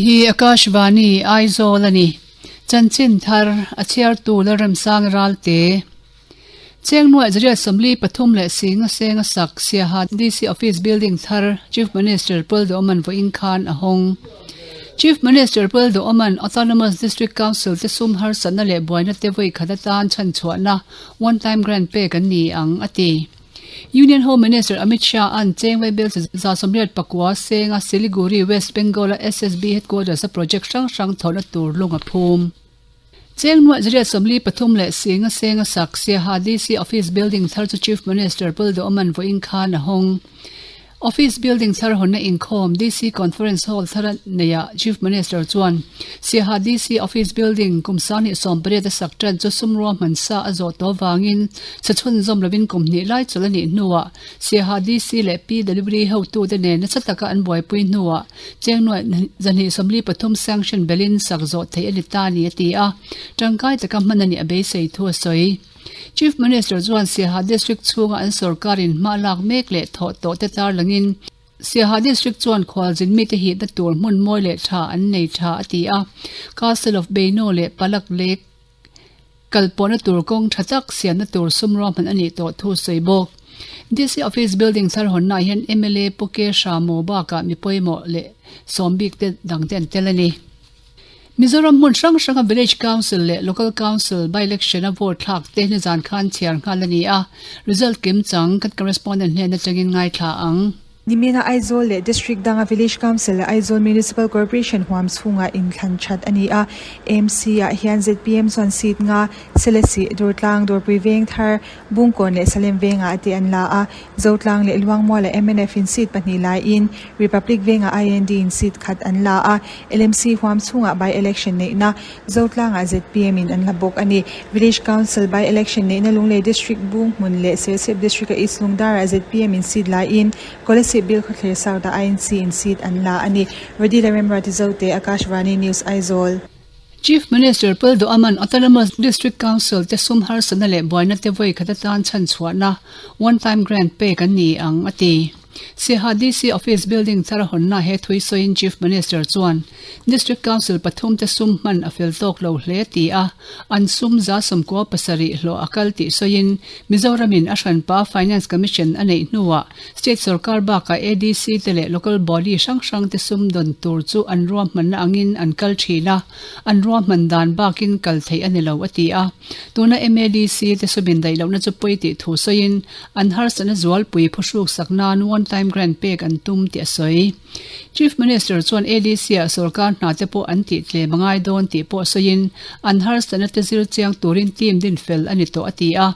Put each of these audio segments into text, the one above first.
hi Akashvani, Aizawl a ni. Chanchin thar, a chhiartu Lalremsang Ralte. Cheng nuaih zariat 43 leh singa senga sak Siaha DC Office Building thar Chief Minister Paul Duhawman vawiin khan a hawng. Chief Minister Paul Duhawman Autonomous District Council te sum harsatna leh buaina te vawi khat atan chhanchhuahna one time grant pek an ni ang, a ti. Union Home Minister Amit Shah an Cheng Vaibel 189 senga Siliguri, West Bengal-a SSB headquarters-a project hrang hrang thawhna tur lung a phum. Cheng nuaih 43 leh singa senga sak Siaha DC Office Building thar chu Chief Minister Paul Duhawman vawiin khan a hawng. Office building thar hawnna inkhawm DC Conference Hall thar a neihah Chief Minister chuan Siaha DC Office Building kum 28 a sak tan chu sum ruahman sa a zawh tawh avangin chhe chhunzawm lovin kum hnih lai chawlh a nih hnuah Siaha DC leh PWD hotute nen nasa taka an buaipui hnuah cheng nuaih 243 sanction belin sak zawh theih a ni ta a ni a ti a, tangkai taka hman a nih a beisei thu a sawi. Chief Minister chuan Siaha District chhunga an sorkarin hma lak mek leh thawh tawh te tarlangin Siaha District chuan khualzin mite hihna tur hmun mawi leh tha an nei tha a ti a, Castle of Beino leh Palak Lake kalpawhna tur kawng tha tak siamna tur sum ruahman a nih tawh thu sawi bawk. DC Office Building thar hawnnaah hian mla Pu K Hramo bakah mi pawimawh leh sawm bik te dangte an tel a ni. Mizoram hmun hrang hranga Village Council leh Local Council by-election a vote thlak te nizan khan chhiar nghal a ni a, result kim chang kan correspondent hnen atangin ngaithla ang. Nimina Aizawl leh District danga Village Council leh Aizawl Municipal Corporation huam chhungah inthlan that a ni a, AMC ah hian zpm chuan seat nga, Selesih, Durtlang, Dawrpui Vengthar, Bungkawn leh Salem vengah te an la a, Zotlang leh Luangmuala mnf in seat pahnih laiin Republic vengah IND in seat khat an la a, LMC huam chhungah by-election neihna Zotlangah zpm in an la bawk a ni. Village Council by-election neihna Lunglei District Bunghmun leh Serchhip District-a East Lungdarah zpm in seat laiin Kolasib Bilkhawthlir South-ah INC in seat an la a ni. Rodila Remruati Zote, Akashvani News, Aizawl. Chief Minister Paul Duaman Autonomous District Council te sum harsatna leh buaina te vawi khat atan chhanchhuahna one time grant pek an ni ang a ti. Siaha DC Office Building thar a hawnna he thui sawiin Chief Minister chuan District Council pathum te sum hman a fel tawk lo hle ti a, an sum 97 hlawh a kal tih sawiin Mizoramin a hranpa Finance Commission a neih hnuah State sorkar bakah ADC te leh local body hrang hrang te sum dawn tur chu an ruahmanna angin an kal thin a, an ruahman dan bakin kal theih a ni lo a ti a. Tuna MADC te sum indaih lohna chu pawi tih thu sawiin an harsatna zualpui phuhruk sak nan one time grant pek an tum tih a sawi. Chief Minister chuan ADC ah sorkar hna te pawh an tih tlem a ngai dawn tih pawh sawiin an harsatna te zir chiang turin team din fel a ni tawh a ti a.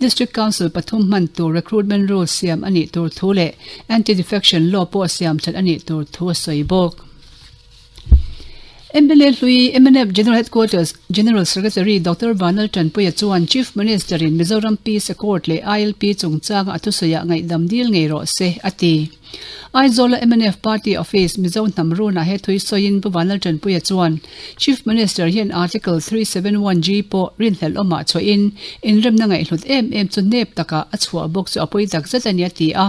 District Council pathum hman tur recruitment rule siam a nih tur thu leh anti-defection law pawh siam that a nih tur thu a sawi bawk. Mla hlui mnf General Headquarters General Secretary Doctor Vanlal Tanpuia chuan Chief Minister in Mizoram Peace Accord leh ILP chungchanga a thusawiah ngaihdam dil ngei rawh se a ti. Aizawla mnf Party Office Mizo hnam runah he thui sawiin Pu Vanlal Tanpuia chuan Chief Minister hian Article 371G pawh rinhlelh awmah chhuahin inremna ngaihhlut em em chu nep takah a chhuah bawk chu a pawi tak zet a ni a ti a.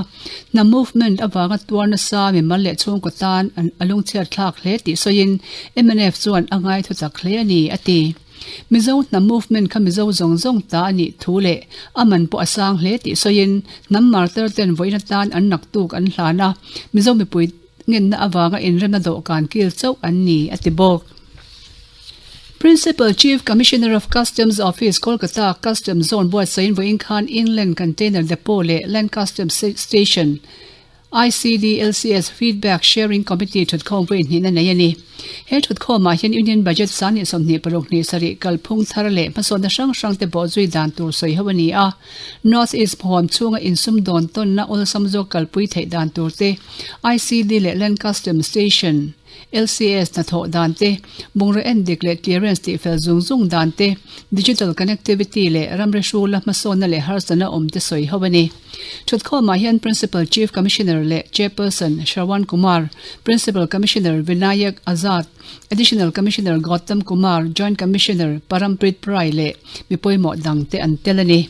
Hnam movement avanga tuar nasa mimal leh chhungkaw tan a lungchhiat thlak hle tih sawiin mnf chuan a ngai thutak hle a ni a ti. Mizo hnam movement kha Mizo zawng zawng ta a nih thu leh a man pawh a sang hle tih sawiin hnam martar ten vawiin atan an naktuk an hlan a, Mizo mipui ngenna avanga inremna dawhkan kil chauh an ni a ti bawk. Principal Chief Commissioner of Customs Office, Kolkata Customs Zone buatsaihin vawiin khan Inland Container Depot leh Land Customs Station, ICD-LCS, Feedback Sharing Committee thutkhawm vawiin hnihna nei a ni. He thutkhawmah hian Union Budget 2026 kalphung thar leh hmasawnna hrang hrangte bawhzui dan tur sawi ho a ni a. North East huam chhunga insum dawn tawnna awlsam zawk kalpui theih dan tur te, ICD leh Land Customs Station, LCS hnathawh dan te, bungraw en dik leh clearance tih fel zung zung dan te, digital connectivity leh ramri hrula hmasawnna leh harsatna awm te sawi ho a ni. Thutkhawmah hian Principal Chief Commissioner leh Chairperson Shrawan Kumar, Principal Commissioner Vinayak Azad, Additional Commissioner Gautam Kumar, Joint Commissioner Parampreet Prai leh mi pawimawh dang te an tel a ni.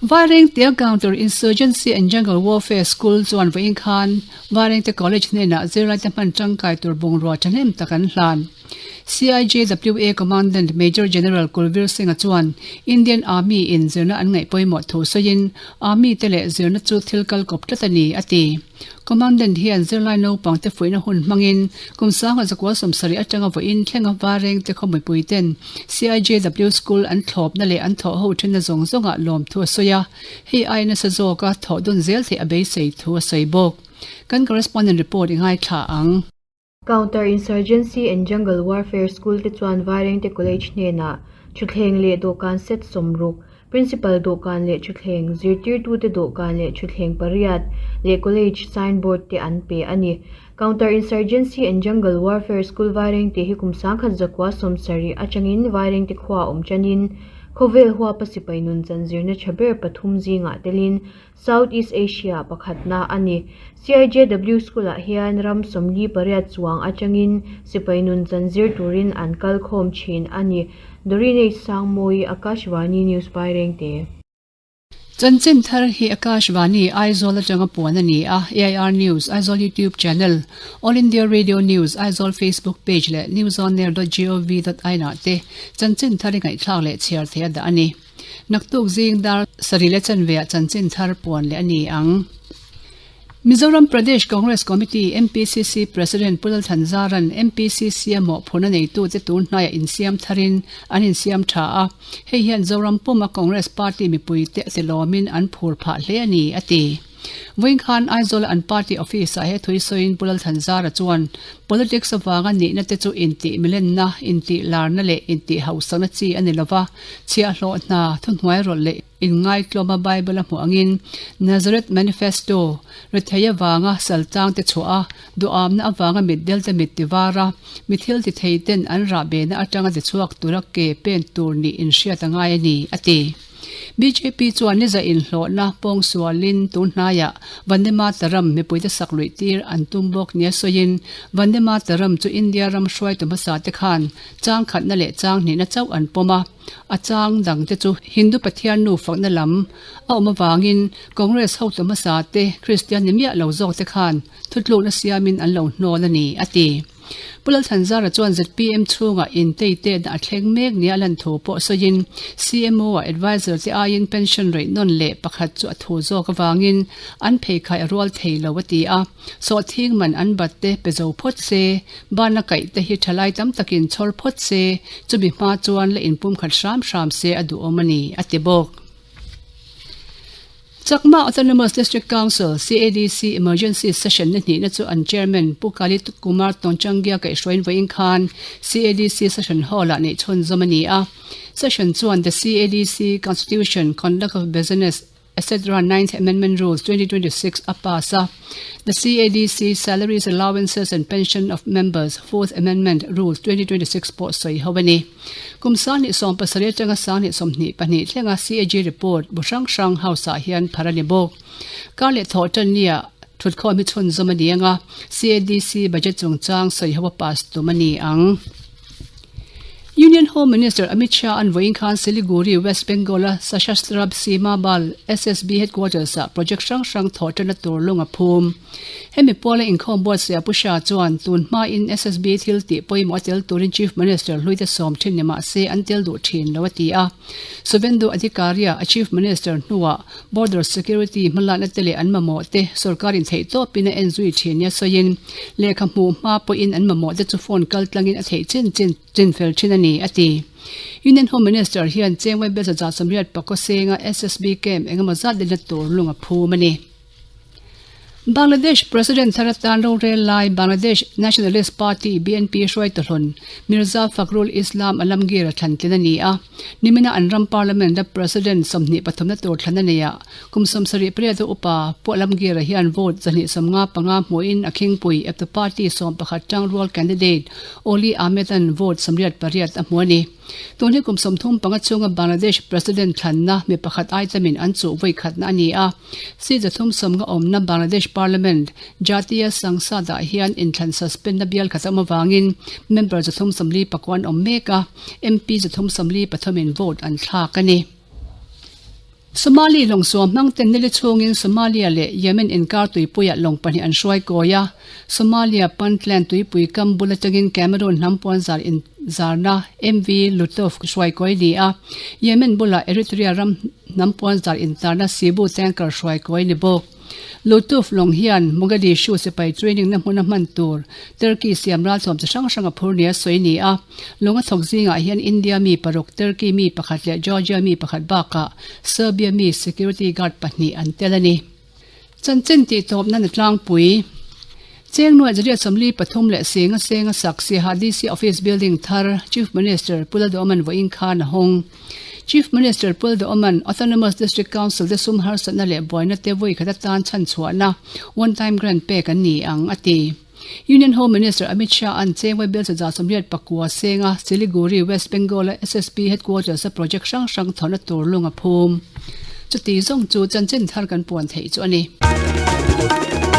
Vairengte Counter Insurgency and Jungle Warfare School chuan vawiin khan Vairengte College hnenah zirlaite hman tangkai tur bungrua thahnem tak an hlan. CIJWA Commandant Major General Kulvir Singh-a chuan Indian Army in zirna an ngaih pawimawh thu sawiin Army te leh zirna chu thil kal kawp tlat a ni, a ti. Commandant hian zirlai naupangte fuihna hun hmangin kum sanga zakua 70 atanga vawiin thlenga Varengte khaw mipui ten CIJW School an thlawpna leh an thawh ho thenna zawng zawngah lawmthu a sawi a, hei ai nasa zawka thawh dun zel theih a beisei thu a sawi bawk. Kan correspondent report i ngaithla ang. Counter Insurgency and Jungle Warfare School te chuan Vairengte College hnenah thutthleng leh dawhkan set 60, Principal dawhkan leh thutthleng, zirtirtute dawhkan leh thutthleng pariat leh College sign board te an pe a ni. Counter Insurgency and Jungle Warfare School Vairengte hi kum 1970 atangin Vairengte khua awm tanin khawvel huapa sipai nun chanzirna tha ber pathum zingah telin South East Asia pakhatna a ni. CIJW School-ah hian ram 48 chuang atangin sipai nun chanzir turin an kal khawm thin a ni. Doreen H. Sangmawi, Akashvani News Vairengte. Chanchin thar hi Akashvani Aizawl atanga puan a ni a, AIR News Aizawl YouTube channel, All India Radio News Aizawl Facebook page leh newsonair dot gov dot in ah te chanchin thar i ngaihthlak leh chhiar theih a dah a ni. Naktuk zing dar sarih leh chanveah chanchin thar puan leh a ni ang. Mizoram Pradesh Congress Committee, MPCC, President Pu Lalthanzaran MPCC a mawhphurhna neitute tun hnaiah insiam tharin an insiam tha a, hei hian Zoram puma Congress party mipuite a tilawmin an phur phah hle a ni, a ti. Vawiin khan Aizawla an party office-ah he thui sawiin Pu Lalthanzara chuan politics avanga nihna te chu intih milenna, intih larna leh intih hausakna chi a ni lova, chhiahhlawh hna, thuhnuai rawlh leh inngaitlawma Bible a hmuh angin Nazareth Manifesto, rethei avanga saltang te chhuah a, duhamna avanga mitdel te mit tivar a, mi thil ti thei ten an rahbehna atanga tichhuak tura ke pen tur nih inhriat a ngai a ni, a ti. Bjp chuan ni zah inhlawhna pawng sualin tun hnaiah Vande Mataram mipuite sak luih tir an tum bawk nia sawiin Vande Mataram chu India ram hruaitu hmasa te khan chang khatna leh chang hnihna chauh an pawm a, a chang dang te chu Hindu Pathian nu fakna lam a awm avangin Congress hotu hmasa te Kristian ni miah lo zawk te khan thutlukna siamin an lo hnawl a ni, a ti. Pu Lalthanzara chuan zpm chhungah intei tehna a thleng mek nia a lan thu pawh sawiin CMO-a advisor te aiin pension rate nawn leh pakhat chu a thu zawk avangin an pheikhai a rual thei lo a ti a, sawhthing man an bat te pe zo phawt se, bana kaih te hi thalai tam takin chhawr phawt se, chumi hma chuan la inpumkhat hram hram se a duhawm a ni, a ti bawk. Chakma Autonomous District Council, CADC, Emergency Session ni hnihna chu an Chairman Pu Kali Kumar Tonchanggia kaihhruaiin vawiin khan CADC Session Hall-ah neih chhunzawm a ni a. Session chuan The CADC Constitution, Conduct of Business, Etc. Ninth Amendment Rules, 2026 a pass a. The CADC Salaries, Allowances and Pension of Members, Fourth Amendment Rules, 2026 pawh sawi ho a ni. Kum 2017 atanga 2022 thlenga CAG report bu hrang hrang House-ah hian phar a ni bawk. Kar leh thawh tan nia thutkhawm hi chhunzawm a ni ang a, CADC budget chungchang sawi ho a pass tum a ni ang. Union Home Minister Amit Shah an vawiin khan Siliguri, West Bengal-a Sashastra Seema Bal, SSB, headquarters-ah project hrang hrang thawh tanna tur lung a phum. Hemi puala inkhawm buatsaih Pu Shah chuan tun hmain SSB thil tih pawimawh a tel turin Chief Minister hluite sawm thin ni mah se an tel duh thin lo a ti a. Suvendu Adhikari-a a Chief Minister hnuah Border Security hmalakna te leh an mamawh te sorkarin theih tawpin a en zui thin nia sawiin lehkha hmuh hma pawhin an mamawh te chu phone kal tlangin a theih chin chin chin fel thin a ni a ti. Union Home Minister hian Chengwai Bel 180 Pakosenga SSB camp engemaw zat lenna tur lung a phum a ni. Bangladesh President thar atan rorel lai Bangladesh Nationalist Party, BNP, hruaitu hlawn Mirza Fakhrul Islam Alamgir a thlan tlin a ni a. Nimina an ram Parliament a President 23 na tur thlan a nei a, kum 78 a upa Pu Alamgir-a hian vote 255 hmuhin a khingpui eptu party 11 tangrual candidate Oli Ahmed-a'n vote 98 a hmu a ni. Tun hi kum 35 chhunga Bangladesh President thlanna mi pakhat aitamin an chuh vawi khatna a ni a. Seat 370 awmna Bangladesh Parliament, Jatiya Sangsad-ah hian inthlan suspend-na bial khat a awm avangin member 349 an awm mek a, MP 343 in vote an thlak a ni. Somali lawng suam hmang ten nili chhungin Somalia leh Yemen inkar tuipuiah lawng pahnih an hruai kawi a. Somalia Puntland tuipui kam bul atangin Cameroon hnam puanzar inzarna MV Lutov hruai kawi ni a, Yemen bulah Eritrea ram hnam puanzar intarna Sibu tanker hruai kawi ni bawk. Lutuf lawng hian Mogadishu sipai training na hmuna hman tur Turkey siam ralthuam chi hrang hrang a phur nia sawi ni a. Lawng a thawk zingah hian India mi paruk, Turkey mi pakhat leh Georgia mi pakhat bakah Serbia mi security guard pahnih an tel a ni. Chanchin tihtawpna na tlangpui Cheng nuaih zariat 43 leh singa senga sak Siaha DC Office Building thar Chief Minister Pu Lalduhawman vawiin khan a hawng. Chief Minister Pu Lalduhawman Autonomous District Council te sum harsatna leh buaina te vawi khat atan chhan chhuahna one time grant pek an ni ang a ti. Union Home Minister Amit Shah an Chengwai bial chaza 89 senga Siliguri, West Bengal a SSP Headquarters a project hrang hrang thawhna tur lung a phum. Chuti zawng chu chanchin thar kan puan theih chu a ni.